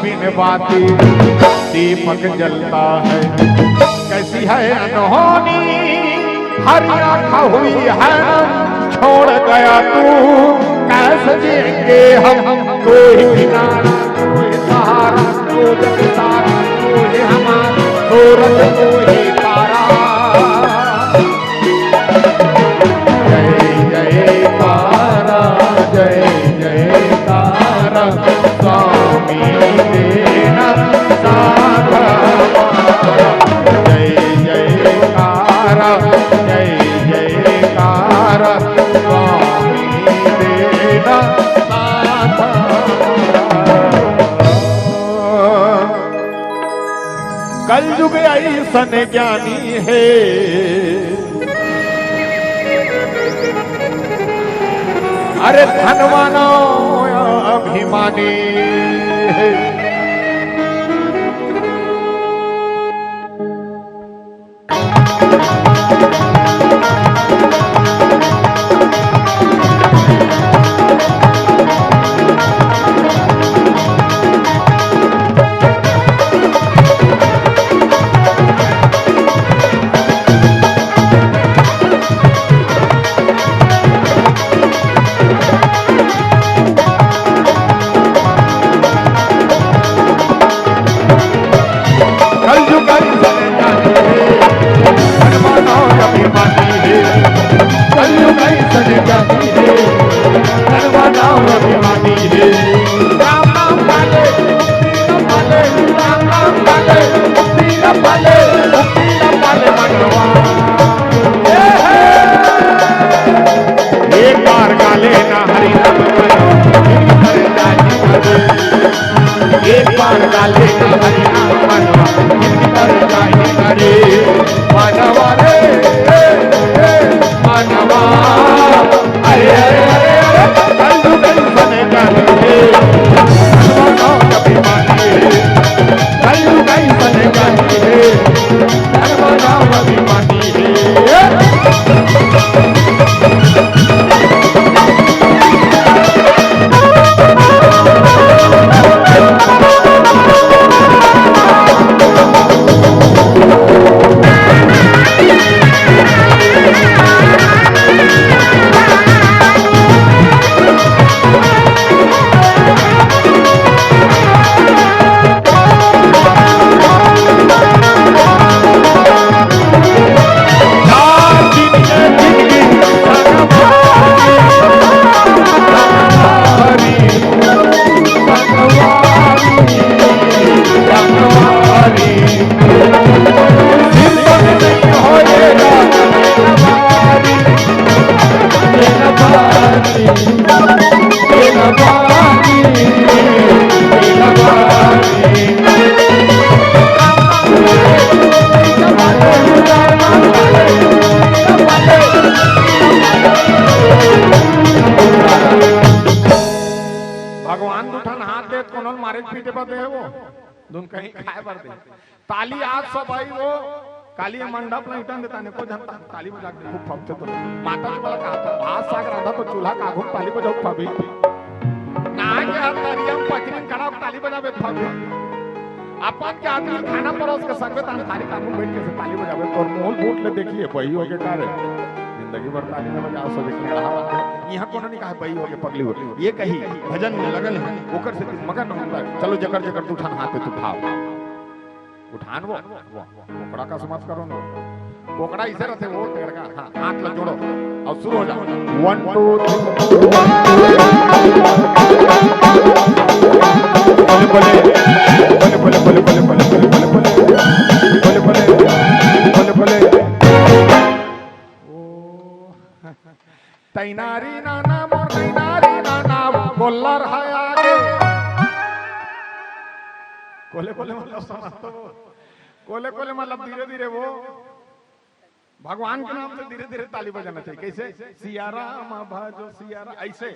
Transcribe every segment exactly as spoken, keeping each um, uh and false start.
बिन बाती दीपक जलता है। कैसी है अनहोनी, हर आँख हुई है नम, छोड़ गया तू, कैसे जिएंगे हम? तू ही किनारा, तू ही सहारा, तू जग सारा, तू ही हमारा सूरज, तू ही तारा। जय जयकारा, जय जयकारा, स्वामी देना साथ हमारा। जय जयकारा, जय जयकारा, स्वामी देना साथ हमारा। कलयुग अइसन ज्ञानी हे, अरे धनवान अभिमानी हे। कलयुग अइसन ज्ञानी हे, धनवान अभिमानी हे। कलयुग अइसन ज्ञानी हे, धनवान अभिमानी हे। राम नाम पाले, मुक्ति न पाले, राम नाम पाले, मुक्ति न पाले, मुक्ति न पाले मनवा। ए हे। एक बार गा लेना हरि नाम करो, जिंदगी भर जाहि करे। एक बार गा लेना हरि नाम करो, जिंदगी भर जाहि करे। मानवा रे, ए, ए, मानवा। अरे, अरे, अरे, अरे, कलयुग अइसन ज्ञानी हे, मानवा नाम अभिमानी हे। कलयुग अइसन ज्ञानी हे, मानवा नाम अभिमानी हे। भगवान दू ठन हाथ दे, कोनो ल मारे पीटे बर दे वो, दुन कहीं खाए बर दे। ताली आज सब आई वो, काली ये मंडप ल इटन देता ने, को झन ता-, ताली बजा के खूब फपथे तो। माता जी वाला कहा था, भात साग रांधा तो चूल्हा का आघू म ताली बजाओ फबी। ना के हाथ तारिया म पकरी खड़ा ताली बजाबे फबी। अपन के आदमी खाना परोस के संगत हम थारी काबू बैठ के से ताली बजाबे, तोर मुंह बूट ले देखिए, बही हो के का रे। जिंदगी भर ताली न बजा, सब एक रहा बात है। यहाँ कोनो नहीं कहा बही हो के पगली हो। ये कही, भजन में लगन है, ओकर से मगन होता है। चलो जकर जकर दू ठन हाथ उठाओ। उठान वो, वो, कोकड़ा कस मत करो ना। कोकड़ा इसे रहते वो तेरे का, हाँ, हाथ लग जोड़ो और शुरू हो जाओ। One, two, three, one, two, three। बोले, बोले, बोले, बोले। तैनारी नाना मोर तैनारी नाना, गोल्लर है आगे। कोले कोले मतलब समझ तो वो। कोले कोले मतलब धीरे धीरे वो। भगवान के नाम से धीरे धीरे ताली बजाना चाहिए। कैसे? सिया राम भजो सिया राम, ऐसे।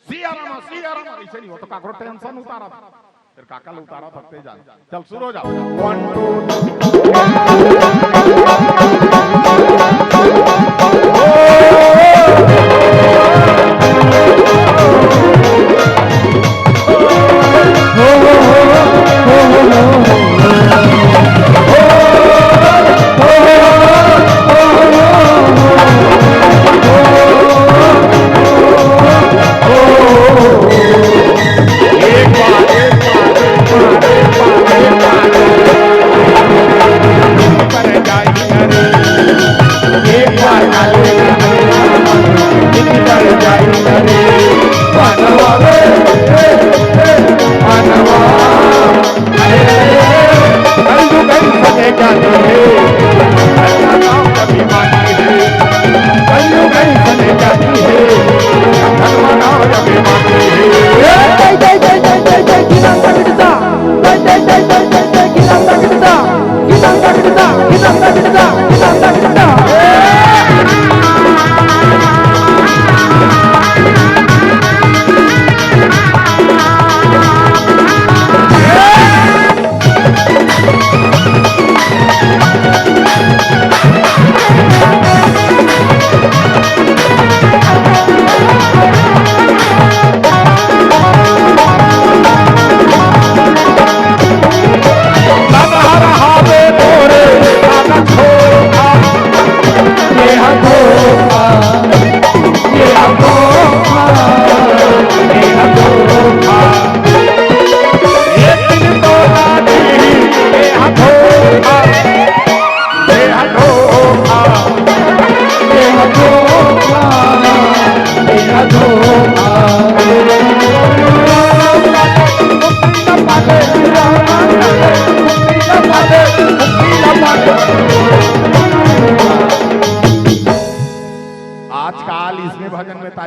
सिया राम, सिया राम, ऐसे नहीं हो तो काकरो टेंशन उतारा था। फिर काका ले उतारा था, तेज आ। चल, शुरू हो जाओ। One, two, three।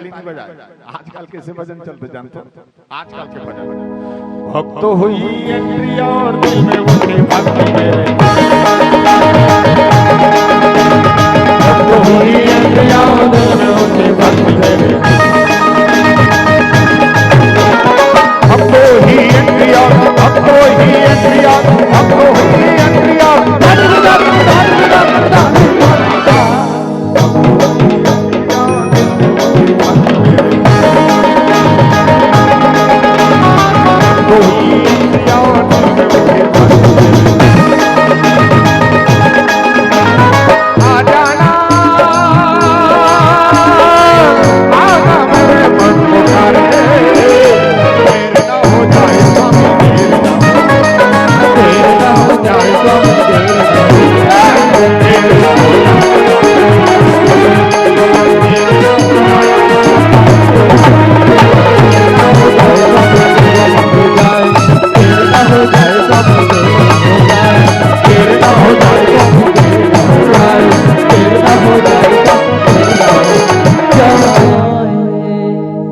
ताली बजाए। आजकल कैसे भजन चलते जानते हो? आजकल के भजन। अब तो हुई एंट्री और दिल में उठे भक्ति मेरे। अब तो हुई एंट्री और दिल में उठे भक्ति मेरे। अब तो हुई एंट्री और, अब तो हुई एंट्री और, अब तो हुई एंट्री और।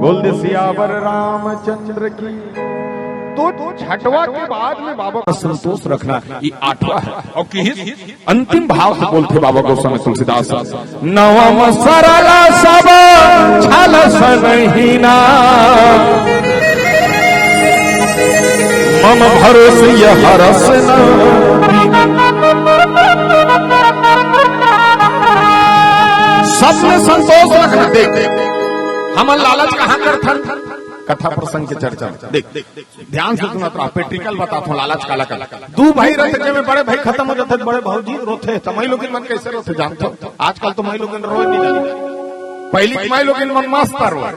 बोल दे सियावर रामचंद्र की। तो छठवा के बाद में बाबा का संतोष रखना, ये आठवां है। और किस अंतिम भाव से बोलथे बाबा गोस्वामी तुलसीदास, नवम सरल सब छल सनहीना, मम भरोस यह हरस न। सब में संतोष रखना। देख, हमन लालच कहाँ करथन? कथा प्रसंग के चर्चा में। देख, ध्यान से सुनत रहा, practical बताथों, लालच काला काला। दू भाई रथे, जेमे बड़े भाई खतम हो जाथे, बड़े भौजी रोथे, त माई लोगिन मन कैसे रोथे जानथो? आजकल तो माई लोगिन रोए नहीं जाने। पहिली के माई लोगिन मन मस्त रोए।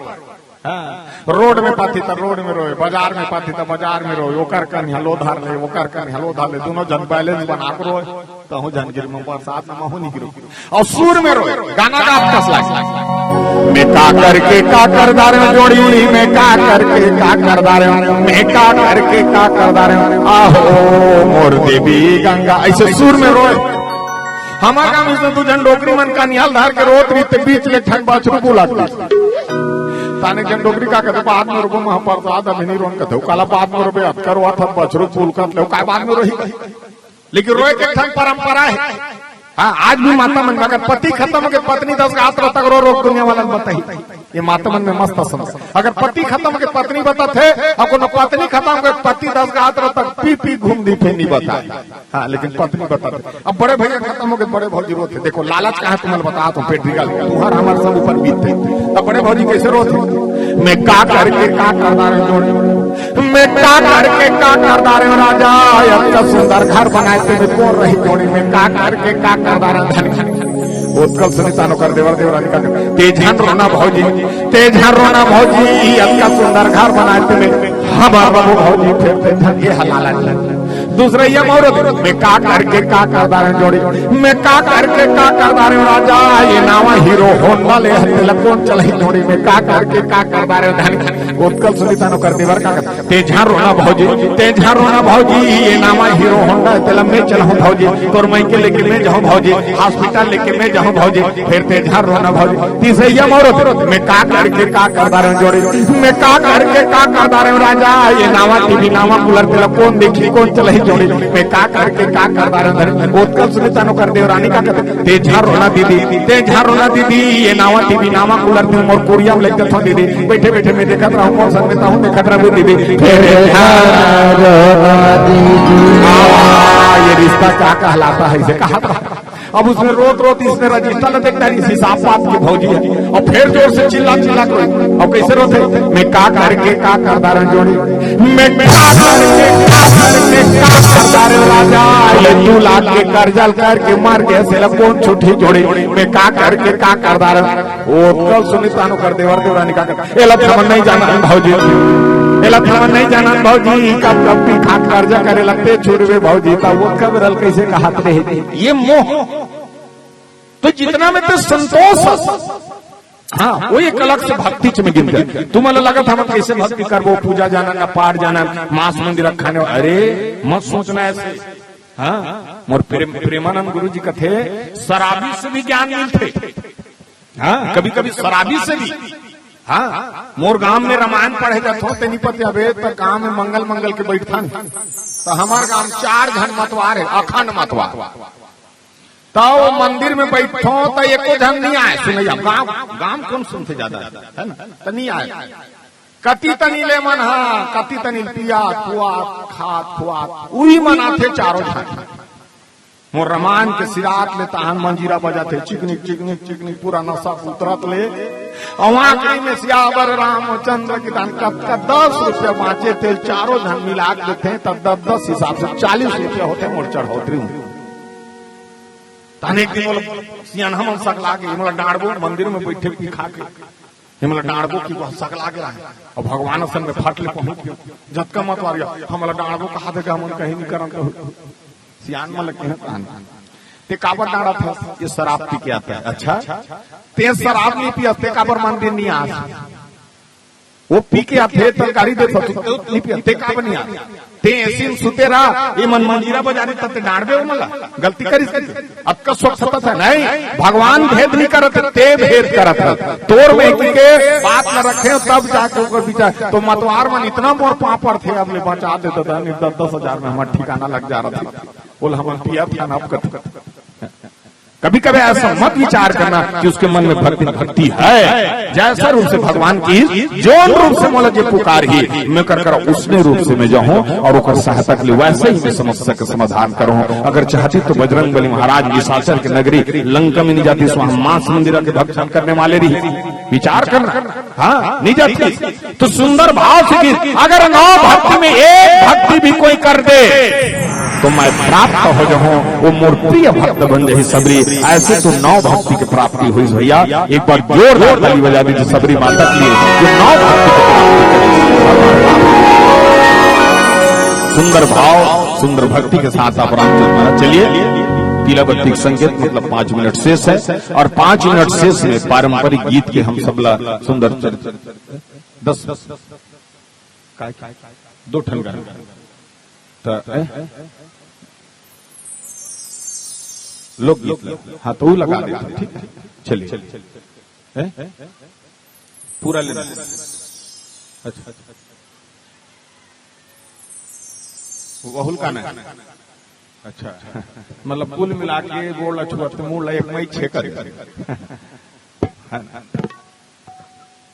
हाँ, रोड में पाती त रोड में रोए, बाजार में पाती त बाजार में रोए, ओकर कन हलो धार ले, ओकर कन हलो धार ले, दोनों जन balance बना के रोए। तहूँ जान गिर में बरसात में महूँ नहीं गिरो। और सुर में रोए, गाना गात कस लागे। मैं का करके का कर डारेंव जोड़ी, मैं का करके का कर डारेंव, मैं का करके का कर डारेंव, आहो मोर देवी गंगा, ऐसे सुर में रोए। हमर गाँव में से दू झन डोकरी मन कनिहा ल धार के रोत रहिथे, बीच ले ठन बछरू बुलक दिस। ताने झन डोकरी का कथे, बाद में रोबो महाप्रसाद, अभी नहीं रोन कथे, काला बाद में रोबे, अतका रोवत हस बछरू बुलकत ले, का बाद में रोही? लेकिन रोए के ठन परंपरा हे। हाँ, आज भी माता मन, अगर पति खतम होके पत्नी दस गात रह तक रो, रो दुनिया वाला ल बताही। ये माता मन में मस्त समझ। अगर पति खतम होके पत्नी बतात हे, अउ कोनो पत्नी खतम होके पति दस गात रह तक पी पी घूम दी, फेर नहीं बताही। हाँ, लेकिन पत्नी बतात हे। अब बड़े भैया खतम होके बड़े भौजी रोथे। देखो, लालच कहाँ तुमन ल बताथों, practical। तुहर हमर सब ऊपर बीतथे। तब बड़े भौजी कैसे रोथे? मैं का करके का कर डारेंव जोड़ी, मैं का करके का कर डारेंव राजा, अतका सुंदर घर बनाए तेमे कोन रही जोड़ी, मैं का करके का कर डारेंव धनी। ओतका ल सुनिस तेन ओकर देवर देवरानी का, ते झन रोना भौजी, ते झन रोना भौजी, अतका सुंदर घर बनाए तेमे हमर बाबू भौजी, फेर ते झन, ये ह लालच। दूसरा ये मोर, मैं का करके का कर डारेंव जोड़ी, मैं का करके का कर डारेंव राजा, ये नवा Hero Honda ले हते ल कोन चलाही जोड़ी, मैं का करके का कर डारेंव धनी। ओतका ल सुनिस तेन ओकर देवर का, ते झन रोना भौजी, ते झन रोना भौजी, ये नवा Hero Honda तेला मैं चलाहूँ भौजी, तोर माई के लेके मैं जाहूँ भौजी, hospital लेके मैं जाहूँ भौजी, फेर ते झन रोना भौजी। तीसरा ये मोर, मैं का करके का कर डारेंव जोड़ी, मैं का करके का कर डारेंव राजा, ये नवा TV नवा cooler तेला कोन देखही कोन चलाही जोड़ी, मैं का करके का कर डारेंव धनी। ओतका ल सुनिस तेन ओकर देवरानी का कथे, ते झन रोना दीदी, ते झन रोना दीदी, ये नवा TV नवा cooler तेला मोर कुरिया म लेग देथों दीदी, बैठे बैठे मैं देखत रहूँ, मोर संग में तहूँ देखत रहबे दीदी। फेर ते झन रोना दीदी। आ, ये रिश्ता क्या कहलाता है, इसे कहा था। अब उसमें रोत रोत इसमें रजिस्टर ल देख डारिस, हिसाब बात के भौजी हे, अउ फेर जोर से चिल्ला चिल्ला के रोए। अब कैसे रोथे? मैं का करके का कर डारेंव जोड़ी, मैं का करके का करके का कर डारेंव राजा, ये दू लाख के कर्जा ल करके मर गे, तेला कोन छुटही जोड़ी, मैं का करके का कर डारेंव। ओतका ल सुनिस तेन ओकर देवर देवरानी का, एला त हमन नहीं जानन भौजी, एला त हमन नहीं जानन भौजी, कब कब पी खा के कर्जा करे लगथे छुटबे भौजी, त ओतका बेरा ल कैसे कहत रहे, ये मोह। तो जितना में ते संतोष हस, हाँ, वो एक अलग से भक्ति च में गिनथे। तुमन ल लगत हे हमन कैसे भक्ति करबो, पूजा जानन, पाठ जानन, मांस मंदिर ल खाने, अरे मत सोचना ऐसे। हाँ, मोर प्रेम, प्रेमानंद गुरु जी कथे, शराबी से भी ज्ञान मिलथे। हाँ, कभी कभी शराबी से भी। हाँ, मोर गांव में रामायण पढ़े जाथो, तेनी पति अबे त गांव में मंगल मंगल के बैठथन, त हमर गांव में चार झन मतवार हे, अखंड मतवार। त वो मंदिर में बैठथो, त एको झन नहीं आए सुनैया। गांव, गांव कौन सुनथे ज्यादा, है ना? त नहीं आए। कति तनी ले मन हा, कति तनी पिया, पुआ, खात, खुआत, उही मन आथे चारों झन। मोर रामायण के सिरात ले तहान मंजीरा बजाथे, चिकनिक, चिकनिक, चिकनिक, पूरा नशा उतरत ले। अउ वहां कहीं में सियावर रामचंद्र की तहान कतका दस रुपया बांचे, तेल चारों झन मिला के देथे, तब दस दस हिसाब से चालीस रुपया होथे मोर चढ़ोतरी में। तहान एक दिन मोला सियान हमन सकला के, मोला डांड़बो मंदिर में बैठे पी खा के। हमला डांड़बो कि वह सकला गे हे। अउ भगवान असन में फट ले पहुंच गे। जतका मतवार हे, हमला डांड़बो कहा दे, हमन कहीं नहीं करन कहू। सियान मन ल कहे कहानी। ते काबर डांड़त हस? ये शराब पी के आथे। अच्छा, ते शराब नहीं पियस, ते काबर मंदिर नहीं आस? वो पी के आथे, तरकारी दे सकत, ते नहीं पियस, ते काबर नहीं आस? ते एसी में सुते रहा, ये मन मंजीरा बजारी, तब ते डांड़बे हो मला, गलती करिस। अतका सोच सकत हे, नहीं, भगवान भेद नहीं करत हे, ते भेद करत हे। तोर में के बात न रखे, तब जाके ओकर विचार। तो मतवार मन इतना मोर पांव पड़थे, अब ले बचा दे तो दस, दस हजार में हमर ठिकाना लग जा रहा था। बोल, हमन पिया था ना, अब कत-, कभी कभी ऐसा मत विचार करना कि उसके मन में भक्ति, भक्ति है, जैसा रूप से भगवान की, जोन रूप से मोला जे पुकार ही, मैं कर कर उसने रूप से मैं जाऊं और ओकर सहायता के लिए वैसे ही मैं समस्या का समाधान करूं। अगर चाहती तो बजरंग बली महाराज निशाचर की नगरी लंका में नहीं जाती, वहां मांस मंदिर के भक्षण करने वाले रही। विचार करना, हाँ, नहीं जाती। तो सुंदर भाव से गीत, अगर नौ भक्ति में एक भक्ति भी कोई कर दे, तो मैं प्राप्त हो जाऊं, वो मोर प्रिय भक्त बन जाही सबरी। ऐसे तो नौ भक्ति की प्राप्ति हुई भैया। एक बार जोरदार ताली बजा दीजिए सबरी माता के लिए, जो नौ भक्ति की प्राप्ति करी। सुंदर भाव, सुंदर भक्ति के साथ आप रामचंद्र महाराज चलिए, पीला बत्ती के संकेत, मतलब पांच मिनट शेष है, और पांच मिनट शेष में पारंपरिक गीत के हम सबला सुंदर चरित्र दस, काय, दो ठन गाना। त, ए? लोकगीत ला। हाँ, तो वो लगा देते, ठीक है? चलिए। ए? पूरा लेना। अच्छा। वो वहुल का ना है? अच्छा। मतलब कुल मिला के गोड़ ला छुअत, मुंह ला एक मई छेकर।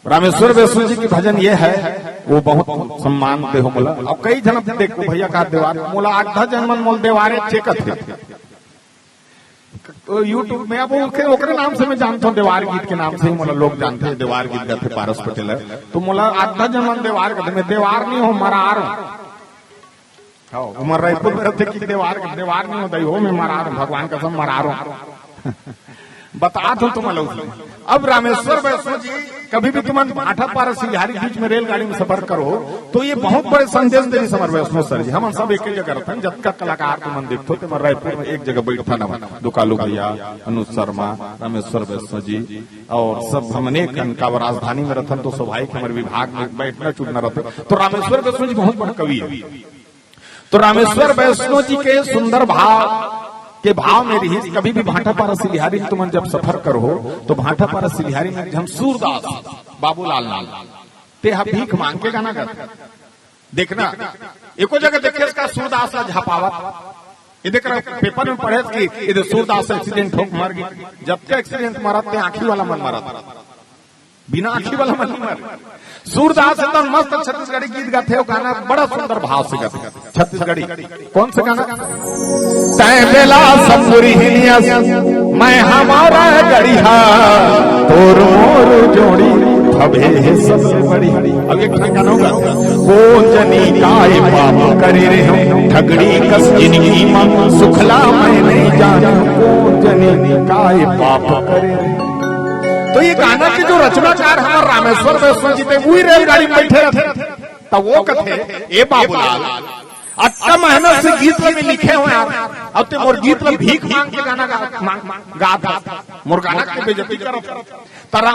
रामेश्वर वैष्णो जी के भजन ये है, वो बहुत सम्मान दे हो मोला। अब कई जन देखो भैया का देवार, मोला आधा जन मन मोल देवारे छेकत हे। तो YouTube में अब ओकरे, ओकरे नाम से मैं जानता हूँ, देवार गीत के नाम से ही मोला लोग जानते हैं, देवार गीत गाते पारस पटेल है। तो मोला आधा जन मन देवार कहते, मैं देवार नहीं हूँ, मरार हूँ। हाँ, उमर रायपुर में रहते कि देवार, देवार नहीं होता ही हो, मैं मरार हूँ, भगवान कसम मरार हूँ। बता दो तुम लोग। अब रामेश्वर वैष्णो जी, कभी भी तुम भाटापारा सिलिहारी बीच में रेलगाड़ी में सफर करो, तो ये बहुत बड़े संदेश दे रही समर वैष्णो सर जी। हम सब एक ही जगह रहते हैं, जतका कलाकार तुम देखो, तुम रायपुर में एक जगह बैठा ना, दुकालू भैया, अनुज शर्मा, रामेश्वर वैष्णो जी, और सब हम अनेक कन का राजधानी में रहते हैं, तो स्वाभाविक हमारे विभाग में बैठना चुनना रहता है। तो रामेश्वर वैष्णो जी बहुत बड़े कवि है। तो रामेश्वर वैष्णो जी के सुंदर भाव के भाव में रही, कभी भी भाटापारा सिलिहारी में तुमन जब सफर करो, तो भाटापारा सिलिहारी में हम सूरदास बाबूलाल नाम, ते हा भीख मांग के गाना गाते। देखना, एको जगह देखे इसका सूरदास ला झपावत। ये देख रहे, पेपर में पढ़े कि इधर सूरदास एक्सीडेंट होके मर गए। जब तक एक्सीडेंट मरत, ते आंखी वाला मन मरत। बिना आंखी वाला मन मर। सूरदास एकदम मस्त छत्तीसगढ़ी गीत गाथे, वो गाना बड़ा सुंदर भाव से गाथे। छत्तीसगढ़ी कौन सा गाना? तै बेला सपुरी हिनियस, मैं हमारा गढ़िया, तोर मोर जोड़ी भवे हे सबसे बड़ी। अब एक ठन गाना होगा, कोन जनी काय पाप करे रे हम, ठगड़ी कस जिनगी मा सुखला मैं नहीं जानू, कोन जनी काय पाप करे रे। तो ये गाना के जो रचनाकार हमार रामेश्वर वैष्णो जी थे, वही रेलगाड़ी में बैठे रहते, तब वो कथे, ए बाबूलाल, अतका मेहनत से गीत ला मैं लिखे हो यार, अब ते मोर गीत ला भीख मांग के गाना गा, मांग, गा, गा, मोर गाना के बेइज्जती करत। तरा,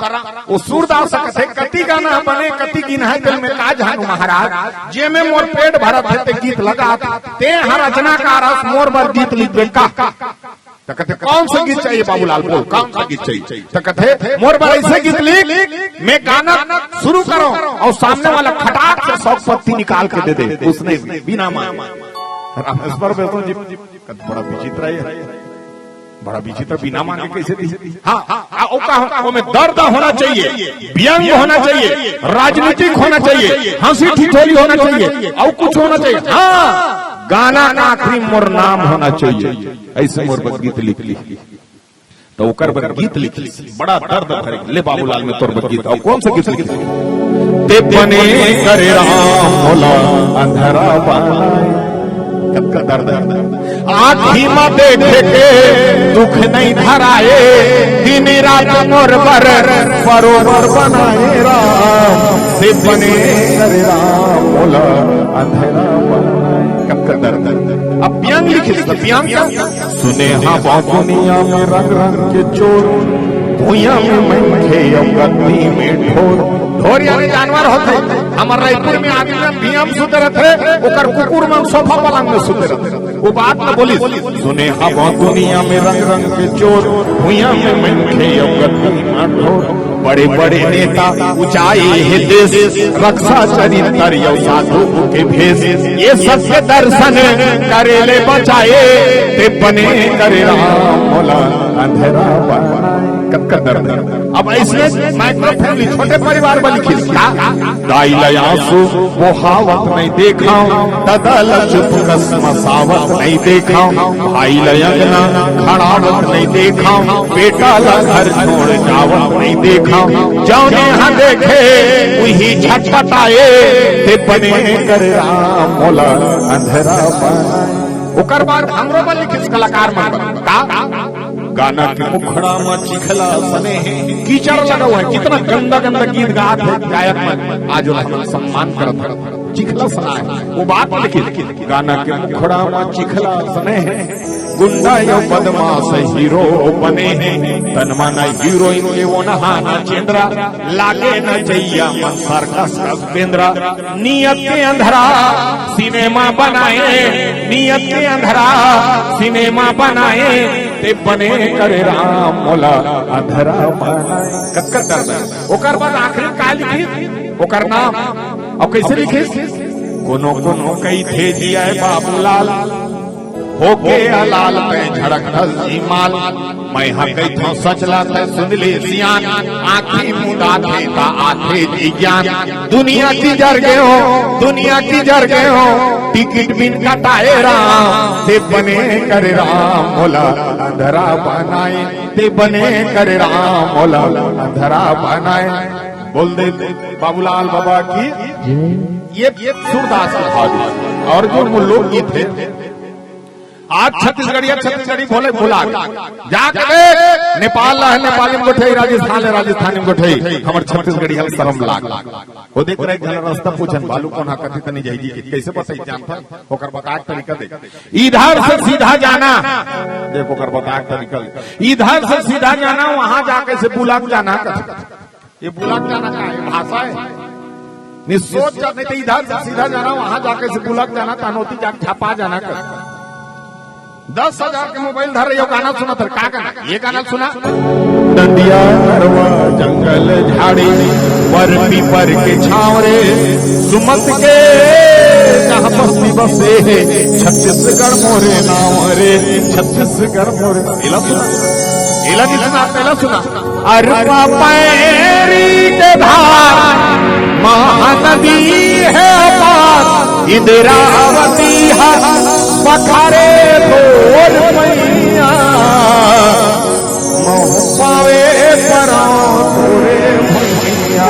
वो सूरदास कथे, कति गाना बने, कति गिनहे दिल में का जानू महाराज, जे में मोर पेट भरत हे, ते गीत लगा, ते हर रचनाकार अस मोर बर गीत लिखबे का। त कथे, "कौन सा गीत चाहिए बाबूलाल, बोल, कौन सा गीत चाहिए?" त कथे, "मोर बर ऐसे गीत लिख, मैं गाना शुरू करूं और सामने वाला खटाक से सौ पत्ती निकाल के दे दे, उसने भी, बिना मांगे।" रामेश्वर बैसो जी, बड़ा विचित्र है, बड़ा विचित्र, बिना मांगे कैसे दी? हाँ, हाँ, हाँ, वो का, वो में दर्द होना चाहिए, व्यंग होना चाहिए, राजनीतिक होना चाहिए, हंसी ठिठोली होना चाहिए, और कुछ होना चाहिए। हाँ, गाना का आखिरी मोर नाम होना चाहिए। ऐसे मोर बर गीत लिख ली। त ओकर बर गीत लिखिस, बड़ा दर्द भरे। ले बाबूलाल, मैं तोर बर गीत, अउ कौन सा गीत लिखिस? "ते बने करे राम मोला अंधरा बनाए।" कतका दर्द है। "आँखी म देखे के दुख नहीं धराए, दिन रात मोर बर बरोबर बनाए राम। ते बने करे राम मोला अंधरा बनाए।" कतका दर्द है। अब व्यंग लिखिस, त व्यंग क्या? "सुने हवं दुनिया में रंग रंग के चोर, भुइयां में मनखे अउ गद्दी में ढोर।" ढोर यानी जानवर होथे। हमर रायपुर में आदमी मन भुइयां में सुते रथे, ओकर कुकुर मन सोफा पलंग में सुते रथे। वो बात न बोलिस। "सुने हवं दुनिया में रंग रंग के चोर, भुइयां में मनखे अउ गद्दी में ढोर। बड़े बड़े नेता उचाए हे देश, रक्षा चरित्र अउ साधु के भेष। ये सबके दर्शन करे ले बचाए, ते बने करे राम मोला अंधरा बनाए।" कतका दर्द है। अब ऐसने माइक्रोफोन ली, छोटे परिवार वाली खिस्सा। "दाई ल आंसू बोहावत नहीं देखा, ददा ल चुप कस मसावत नहीं देखा, भाई ल अंगना खड़ावत नहीं देखा, बेटा ल घर छोड़ जावत नहीं देखा, जौने हा देखे उही झटपटाए, ते बने करे राम मोला अंधरा बनाए।" ओकर बाद हमरो बर लिखिस कलाकार मन बर। का? "गाना के मुखड़ा म चिखला सने हे।" कीचड़ लगा हुआ है, कितना गंदा गंदा गीत गात है गायक मन। आज ओला हमन सम्मान करत हन, चिखला सना है। वो बात लिखिस, "गाना के मुखड़ा म चिखला सने हे, गुंडा अउ बदमाश हीरो बने हे, तन मन हीरोइन के ओनहा ना चेंदरा, लागे नचइया मन सर्कस कस बेंदरा, नियत के अंधरा सिनेमा बनाए, नियत के अंधरा सिनेमा बनाए, ते बने करे राम मोला अंधरा बनाए।" कतका दर्द है। ओकर बाद आखिरी का लिखिस, ओकर नाम, अउ कैसे लिखिस? "कोनो कोनो कहिथे जिया बाबूलाल, होके अलाल तैं झड़कथस जी माल। मैं हा कहिथंव सच ला तैं सुन ले सियान, आँखी मुंदाथे त आथे जी ज्ञान। दुनिया की जर गे हों, दुनिया की जर गे हों, टिकट बिन कटाए राम, ते बने करे राम मोला अंधरा बनाए, ते बने करे राम मोला अंधरा बनाए।" बोल दे बाबूलाल बाबा की। ये, ये सूरदास के भाव है। और जो वो लोकगीत है, आज छत्तीसगढ़िया छत्तीसगढ़ी बोले भुला गे। जाके देख, नेपाल ला है, नेपाली में गोठियाही, राजस्थान है, राजस्थानी में गोठियाही, हमर छत्तीसगढ़िया ला शरम लाग। वो देख रहे, घर रास्ता पूछन, "बालू कोन हा कति तनी जाई जी?" कैसे बताई जानता? ओकर बताए के तरीका देख। इधर से सीधा जाना, देख ओकर बताए के तरीका। इधर से सीधा जाना, वहां जाके से बुलक जाना। ये बुलक जाना का है? भाषा है। नहीं, सोच जा, नहीं तो इधर से सीधा जाना, वहां जाके से बुलक जाना, तहन ओती जाके झपा जाना कर। दस हजार के मोबाइल धर रही हो, गाना सुना था, का गाना? ये गाना सुना। नदिया नरवा जंगल झाड़ी, बर पीपर के छांव रे, सुमत के जहाँ बस्ती बसे हे, छत्तीसगढ़ मोरे नाव रे, छत्तीसगढ़ मोरे नाव। एला सुना, एला नहीं सुना, पहला सुना। अरपा पैरी के धार, महानदी हे पार, इंद्रावती हा पखारे तोर पैया, महू पावे पराव तोरे भैया।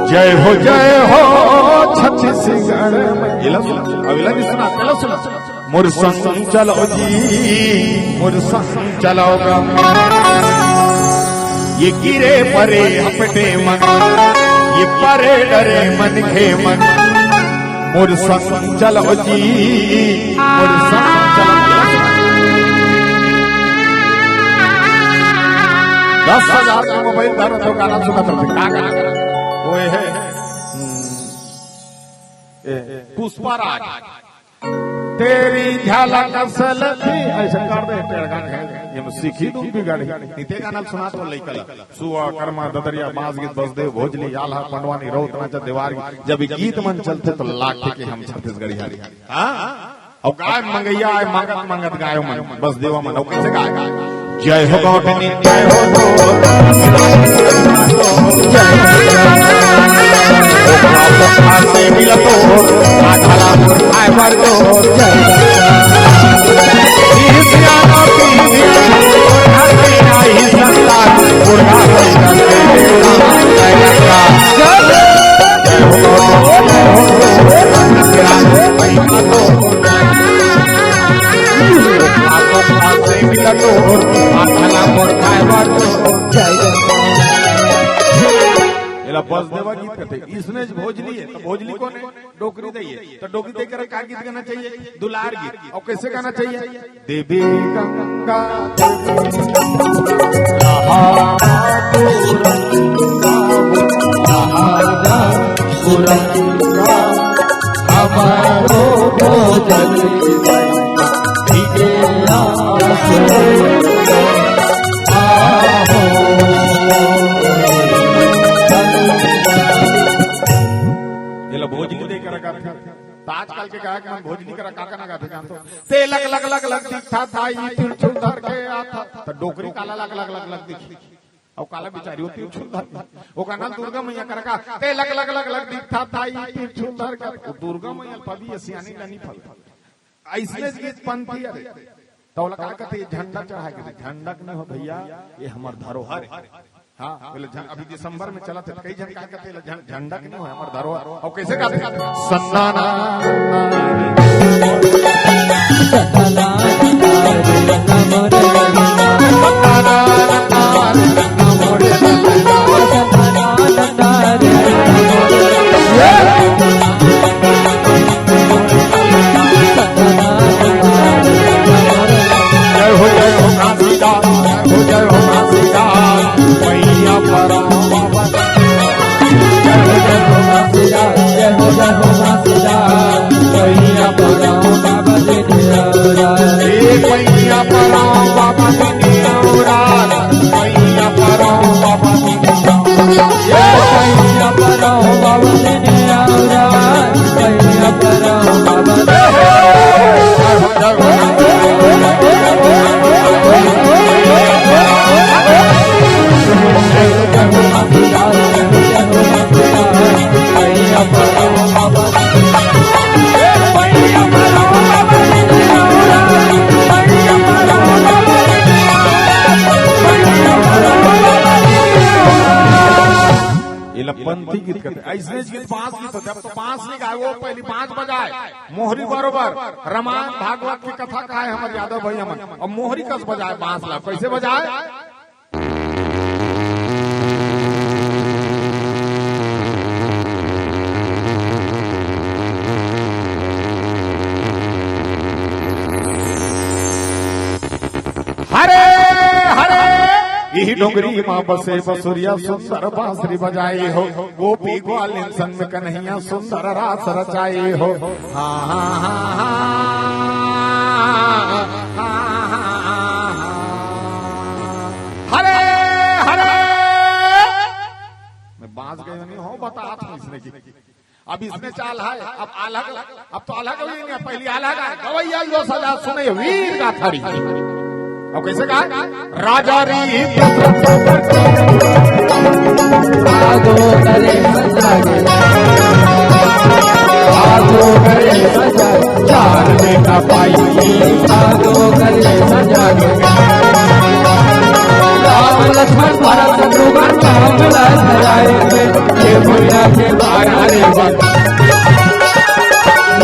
जय हो, जय हो छत्तीसगढ़ में। एला सुना, अगला भी सुना, पहला सुना। मोर संग चलो जी, मोर संग चलो गा। ये गिरे परे हपटे मन, ये परे डरे मन खे मन। मोर संग चलो जी, मोर संग चलो। दस हजार का मोबाइल धर तो गाना सुना तो का गाना? वो है, हम्म, ए, पुष्पा राज। तेरी झलक सलती, ऐसे कर दे, टेढ़ गाना है। ये में सीखी तुम भी गाड़ी। निते गाना सुना तो लइका ला। सुआ, करमा, ददरिया, बांस गीत, बसदेव, भोजली, आल्हा, पंडवानी, रौत नाचा, देवार गीत। जब ये गीत मन चलथे तो लागथे कि हम छत्तीसगढ़ी हरे। हाँ? अउ गाय मंगइया आय, मांगत मांगत गायो मन, बसदेवा मन। अउ कइसे गाय? जय हो गौटनी, जय हो गौटनी, जय हो गौटनी। एला बसदेवा गीत कथे। इसने भोजली है, तो भोजली कोन है? डोकरी दई है। तो डोकरी दई करा का गीत गाना चाहिए? दुलार गीत। अउ कइसे गाना चाहिए? देवी गंगा हमारो भोजन के आस आहो। एला भोजली दे के रखा था। त आजकल के गायक मन भोजली करा का का ना गाथे जानथो? ते लग लग लग लग दिखथा था, ई तिरछुल धर के आथा। त डोकरी काला लग लग लग लग दिखी। अउ काला बिचारी ओ तिरछुल धर के। ओ गाना दुर्गा मैया करा का, ते लग लग लग लग दिखथा था, ई तिरछुल धर के। ओ दुर्गा मैया पबी ए सियानी ला नी फल। अइसने गीत पंथी अरे। त ओला का कथे? झंडा चढ़ाए के। झंडा के नहीं हो भैया, ये हमर धरोहर है। हाँ, बोले झं-, अभी दिसंबर में चलत हे, कई झन का कथे, झं-, झंडा के नहीं हो, हमर धरोहर। अउ कइसे गाथे? सन्नाना। जय हो, जय हो, काशीदास, जय हो, जय हो, काशीदास, मैया परा बाबा। जय हो, जय हो, काशीदास, जय हो, जय हो, काशीदास, मैया परा बाबा। ए मैया परा बाबा, मैया परा बाबा। एला पंथी गीत कथे। अइसने गीत बांस गीत होथे। अब तो बांस नहीं गाय, वो पहली बांस बजाए। मोहरी बरोबर रामायण भागवत की कथा कहाए हमर यादव भैया मन। अब मोहरी कस बजाए बांस ला, कइसे बजाए? हरे हरे, इही डोंगरी मा बसे बसुरिया सुंदर बांसुरी बजाए हो। गोपी ग्वालिन संग में कन्हैया सुंदर रास रचाए हो। हाँ, हाँ, हाँ, हाँ। हरे हरे। मैं बांस गए नहीं हो, बता था इसने की। अब इसने चाल है, अब अलग, अब तो अलग हो गई ना, पहली अलग है। गवैया यो सजा सुने वीर गाथारी। अब कइसे गाय? राजा री आगो करे सजा, आगो करे सजा, चार बेटा पाई, आगो करे सजा। राम लक्ष्मण भरत शत्रुघ्न राम लहराए, ये भुइया के बाहर रे बा,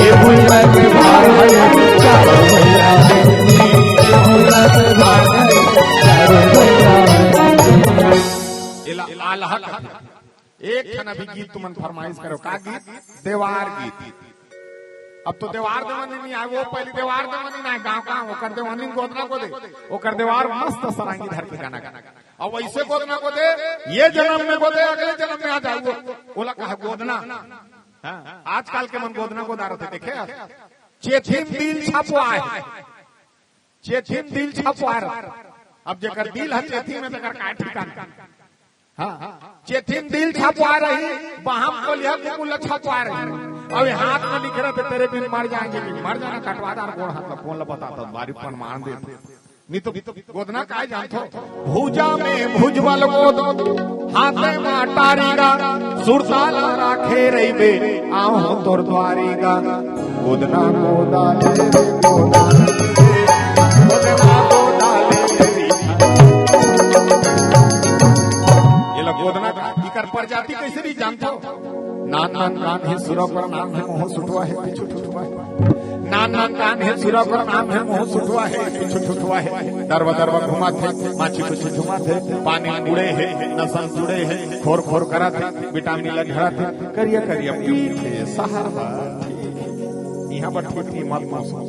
ये भुइया के बाहर रे, चारों भुइया के, ये भुइया के बाहर रे, चारों भुइया के। एला आल्हा कथे। एक ठन अभी गीत तुमन फरमाइश करो, का गीत? देवार गीत। अब तो देवार देवानी नहीं आए, वो पहली देवार देवानी ना आए, गाँव गाँव ओकर देवानी गोदना गोदे, ओकर देवार मस्त सरांगी धर के गाना गाना। अब वइसे गोदना गोदे, ये जनम में गोदे, अगले जनम में आ जाए वो, ओला कहा गोदना। हाँ, आजकल के मन गोदना गोदा रथे, देखे आप? चेथी म दिल छपवाय, चेथी म दिल छपवाय रहा। अब जेकर दिल ह चेथी में, तेकर का ठिकाना? हाँ, चेथी म दिल छपवाय रही, बाहम कोलिया कुकुर ल छपवाय रही। अब ये हाथ में लिखे रहिथे, "तेरे बिन मर जाएंगे।" मर जाना, कटवा दार गोड़ हाथ ला, फोन ला बता दो, बारी प्रमाण दे। नहीं तो गोदना काय जानथो? भुजा में भुजबल गोद, हाथे मा टारी गा, सुरता ला राखे रहिबे, आंव तोर द्वारी गा। गोदना गोदा ले रे, गोदा ले रे, गोदना गोदा ले रे। एला गोदना का, इकर प्रजाति कैसे भी जानथो? नान नान कान हे, सुरा पर नाम हे, मोह सुटवा हे, पीछू छुटवा हे। नान नान कान हे, सुरा पर नाम हे, मोह सुटवा हे, पीछू छुटवा हे। दरवा दरवा घुमाथे, माछी कुछ झुमाथे, पानी में बुड़े हे, नसन जुड़े हे, खोर खोर कराथे, विटामिन ला झड़ाथे, करिया करिया पीठ हे, सहर बर ठीक हे। इहाँ बर ठीक हे, मत मौसम।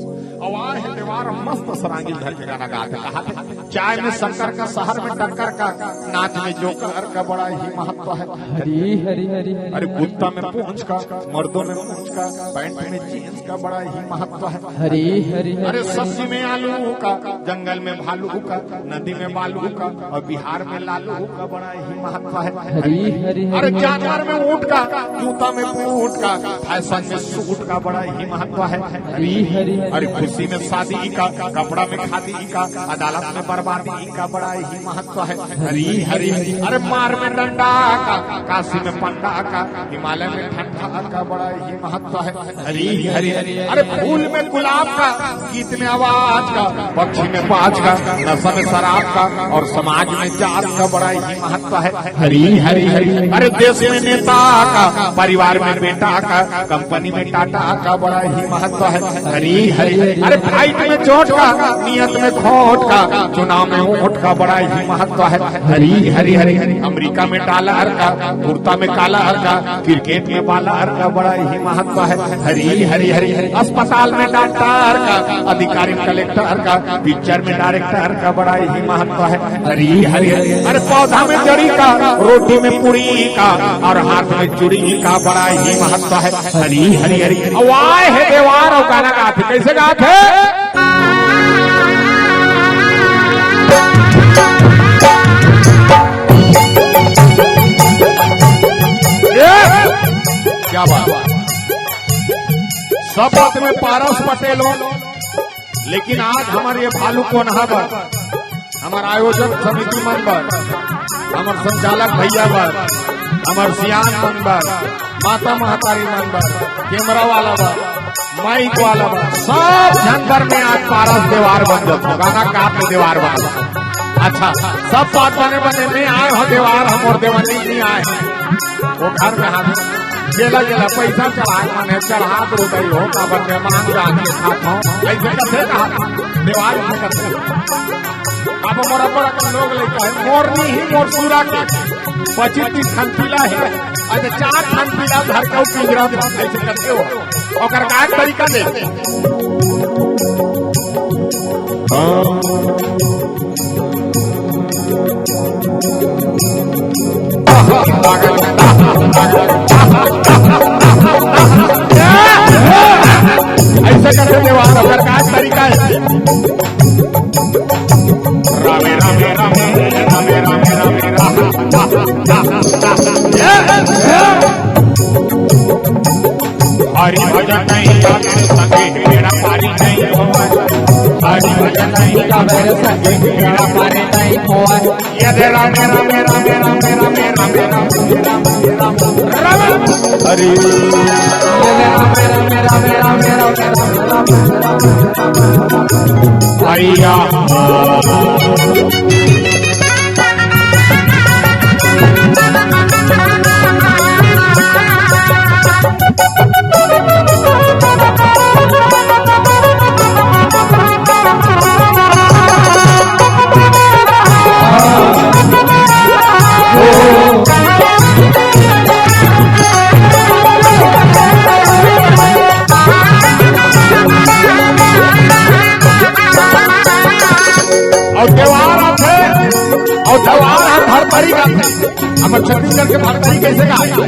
अउ आय हे देवार मस्त सरांगी धर के गाना गाथे, कहाथे, चाय में शक्कर का, शहर में टक्कर का, नाच में जोकर का बड़ा ही महत्व है। हरी, हरी, हरी, हरी। अरे कुर्ता में पूंछ का, मर्दों में पूंछ का, पैंट में जींस का बड़ा ही महत्व है। हरी, हरी, हरी। अरे सब्जी में आलू का, जंगल में भालू का, नदी में बालू का, और बिहार में लालू का बड़ा ही महत्व है। हरी, हरी, हरी, अरे हरी। जानवर में ऊंट का, जूता में बूट का, फैशन में सूट का बड़ा ही महत्व है। हरी, हरी, हरी। अरे खुशी में शादी का, कपड़ा में खादी का, अदालत में बर्बादी का बड़ा ही महत्व है। हरी, हरी, हरी। अरे मार में डंडा का, काशी में पंडा का, हिमालय में ठंडा का बड़ा ही महत्व है। हरी, हरी, हरी। अरे फूल में गुलाब का, गीत में आवाज का, पक्षी में बाज का, नशा में शराब का, और समाज में जात का बड़ा ही महत्व है। हरी, हरी, हरी। अरे देश में नेता का, परिवार में बेटा का, कंपनी में टाटा का बड़ा ही महत्व है। हरी, हरी, हरी। अरे फाइट में चोट का, नियत में खोट का, चुनाव में वोट का बड़ा ही महत्व है। हरी, हरी, हरी। अमेरिका में डॉलर का, कुर्ता में कालर का, क्रिकेट में बालर का बड़ा ही महत्व है। हरी, हरी, हरी। अस्पताल में डॉक्टर का, अधिकारी कलेक्टर का, पिक्चर में डायरेक्टर का बड़ा ही महत्व है। हरी, हरी, हरी। अरे पौधा में जड़ी का, रोटी में पूरी का, और हाथ में चूड़ी का बड़ा ही महत्व है। हरी, हरी, हरी। अउ आय हे देवार अउ गाना गाथे, कैसे गाथे? ये क्या बात? सब बात में पारस पटेल हो, लेकिन आज हमर ये भालू कोनहा बर, हमर आयोजक समिति मन बर, हमर संचालक भैया बर, हमर सियान मन बर, माता महतारी मन बर, कैमरा वाला बर, माइक वाला बर, सब झन बर में आज पारस देवार बन जात हो, गाना गा के देवार बन जात। अच्छा, सब बात बने बने में आय हो देवार, हम और देवानी नहीं आय। वो घर में हाथ गेला गेला पैसा चढ़ा, माने चढ़ा दो गई हो, काबर में मांग जाके खात हो, ऐसे कैसे कहा देवार में करते। अब मोर बड़ा लोग लेता है, मोरनी ही मोर सूरा के पच्चीस तीस खन पीला है, अच्छा चार खन पीला धर के पिंजरा में ऐसे करते हो, ओकर का तरीका दे। हाँ। ऐसे करके देवार, ओकर का तरीका है। रामे, रामे, रामे, रामे, रामे, रामे, रामे, रामे, रामे। हरि भजन नहीं गावे संगे बेड़ा पारी नहीं होवे। हरि भजन नहीं गावे संगे बेड़ा पारी नहीं होवे। यदि रामे रामे रामे रामे रामे रामे रामे रामे रामे रामे हरि। यदि रामे रामे रामे रामे रामे रामे रामे रामे रामे रामे। भैया। अउ त्योहार आथे, अउ त्योहार ह भरतरी गाथे। हमर छत्तीसगढ़ के भरतरी कैसे गाथे?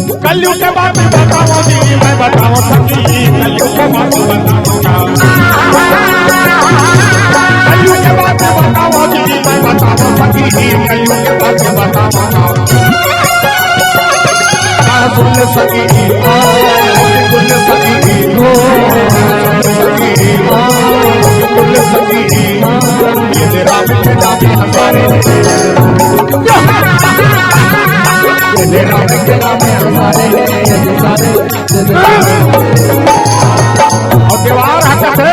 कलयुग के बात बताओ जी, मैं बताओ सखी, कलयुग के बात बताओ। कलयुग के बात बताओ जी, मैं बताओ सखी, कलयुग के बात बताओ। हाँ, बोल सखी, हाँ, बोल सखी, हो, सखी, हाँ, बोल सखी, हाँ, ये तेरा, तेरा, तेरा, सारे। ये तेरा, तेरा, तेरा, सारे, सारे। अउ देवार ह कथे,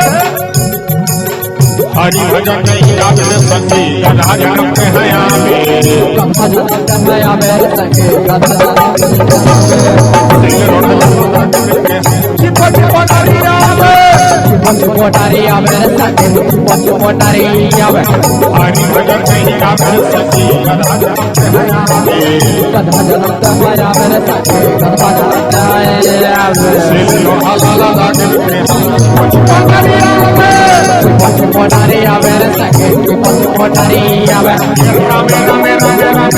हरि भजन नहीं गावे रे सखी, गधा जनम के है आवे। गधा जनम के है आवे रे सखी, गधा जनम के है आवे। चिपट पटरिया में। चिपट पटरिया में रे सखी, चिपट पटरिया में। हरि भजन नहीं गावे रे सखी, गधा जनम के है आवे। गधा जनम के है आवे रे सखी, गधा जनम के है आवे। सिर लोढ़ा लाला लागे रे। चिपट पटरिया में। चिपट पटरिया में रे सखी, चिपट पटरिया में। राम, राम, राम।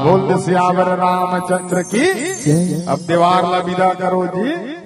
बोल दे सियावर रामचंद्र की। अब देवार ला विदा करो जी।